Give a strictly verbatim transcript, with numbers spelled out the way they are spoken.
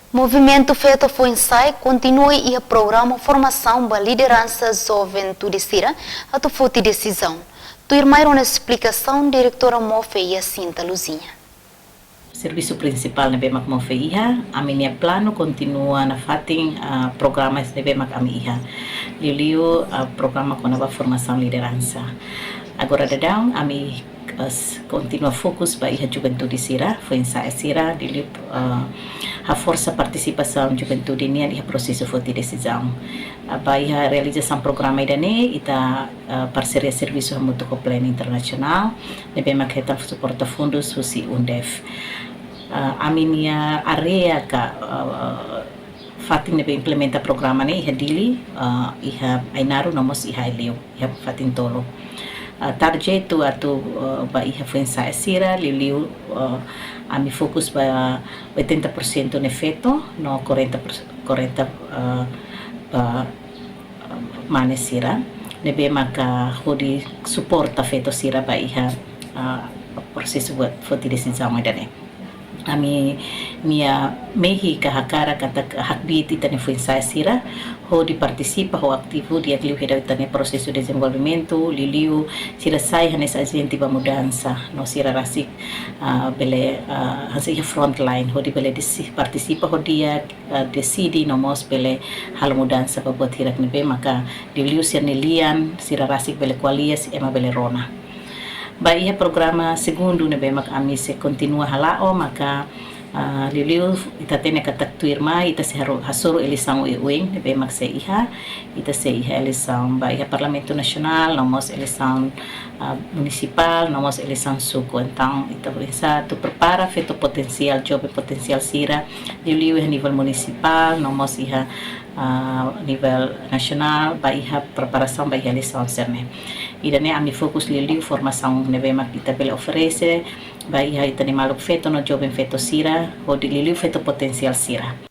Movimentu Feto Foin-Sa'e kontinua iha programa formasaun ba lideransa juventude sira atu foti desizaun. Tuirmai rona esplikasaun diretora MOFE Jacinta Luzinha. Servisu prinsipál ne'ebé mak MOFE iha, ami-nia planu kontinua nafatin, ah, programa ne'ebé mak ami iha. Liuliu, ah, programa kona-ba formasaun lideransa. Agora daudaun ami, ah, s-, kontinua fokus ba iha juventude sira, foin-sa'e sira, liuliu, ah, haforsa partisipasaun juventude nian iha prosesu foti desizaun. Ah, ba iha realizasaun programa ida-ne'e, ita, ah, parseria servisu hamutuk ho Plan Internasionál, ne'ebé mak hetan suporta fundus husi UNDEF. Ah, ami-nia área ka, ah, fatin ne'ebé implementa programa ne'e iha Dili, ah, iha Ainaro, no mós iha Aileu, iha fatin tolu. Ah, target atu, ah, ba iha foin-sa'e sira, liuliu, ah, ami fokus ba oitenta por cento ne'e feto, no quarenta por cento, quarenta, ah, ba, ah, mane sira, ne'ebé maka hodi suporta feto sira ba iha, ah, prosesu buat foti desizaun ida-ne'e. Ami-nia mehi ka hakarak katak hakbiit ita-nia foin-sa'e sira hodi partisipa ho ativu di'ak liu iha ita-nia prosesu dezenvolvimentu, liuliu sira sai hanesan ajente ba mudansa, no sira rasik, ah, bele, ah, hanesan iha frontline, hodi bele desi-, partisipa ho di'ak, ah, deside no mós bele halo mudansa ba buat hirak ne'ebé maka liuliu sira-nia lian, sira rasik bele ko'alia, ema bele rona. Ba iha programa segundu ne'ebé mak ami sei kontinua hala'o maka, ah, liuliu ita hatene katak tuirmai ita sei haru-, hasoru eleisaun oioin ne'ebé mak sei iha, ita sei iha eleisaun ba iha Parlamentu Nasionál, no mós eleisaun, ah, munisipál, no mós eleisaun suku. Entaun, ita foin-sa'e atu prepara feto potensiál, joven potensiál sira, liuliu iha nivel munisipál, no mós iha, ah, nivel nasionál, ba iha preparasaun ba iha eleisaun sira-ne'e. Ida-ne'e ami fokus liuliu formasaun ne'ebé mak ita bele oferese ba iha ita-nia maluk feto no joven feto sira, hodi liuliu feto potensiál sira.